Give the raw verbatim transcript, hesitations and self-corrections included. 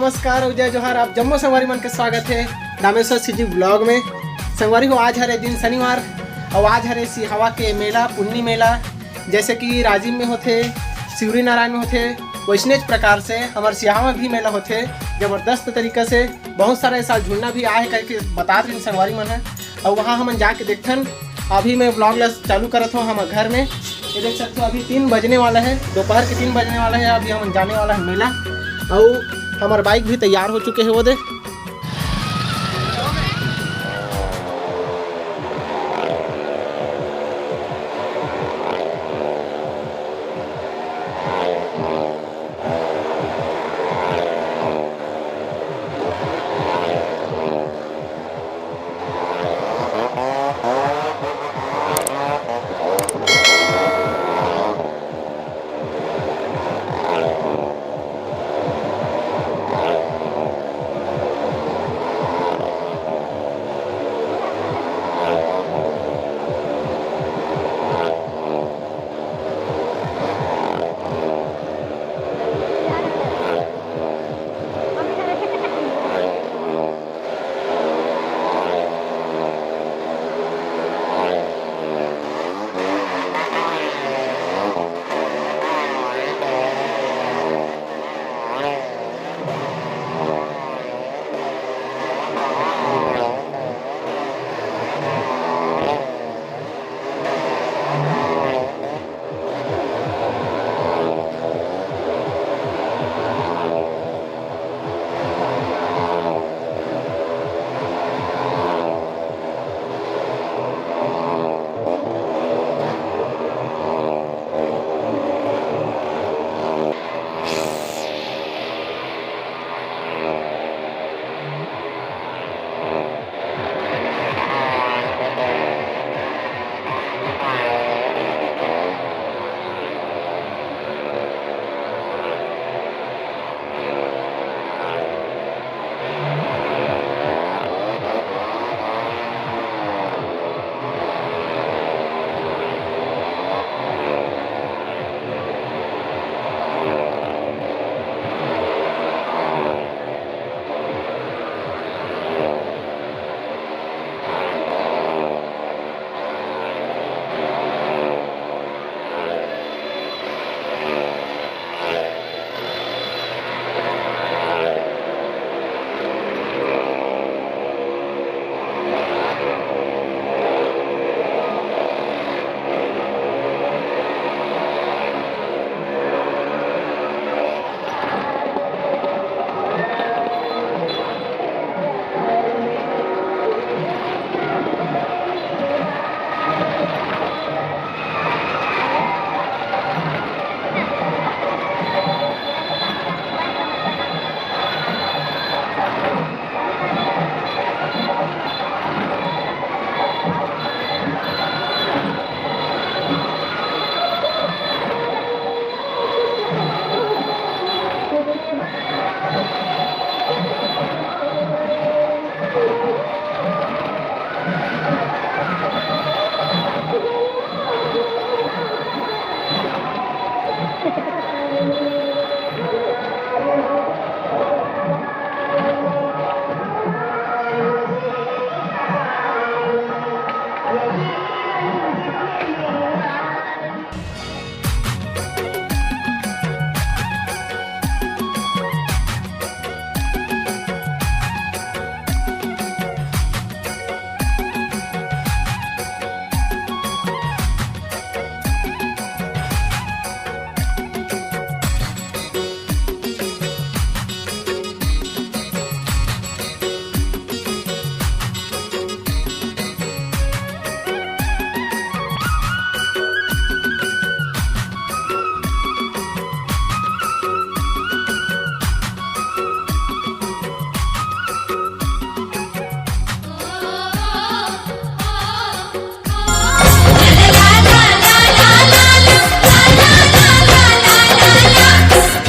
नमस्कार अउ जय जोहार, आप जम्मो संगवारी मन के स्वागत हे दामेश्वर सीजी ब्लॉग में। संगवारी हो, आज हरे दिन शनिवार अउ आज हरे सिहावा के मेला, पुन्नी मेला। जैसे कि राजिम में होथे, शिवरी नारायण में होथे, वैसनेच प्रकार से हमर सिहावा में भी मेला होथे। जबरदस्त तरीका से बहुत सारा ए साल झुन्ना भी आए हे करके बतात रहिन संगवारी मन हे। अउ वहाँ हमन जाके देखथन। अभी मैं ब्लॉग ला चालू करत हूँ हमर घर में। ये देख सकते हो, अभी तीन बजने वाला है, दोपहर के तीन बजने वाला है। अभी हमन जाने वाला है मेला। अउ हमर बाइक भी तैयार हो चुके हैं, वो देख।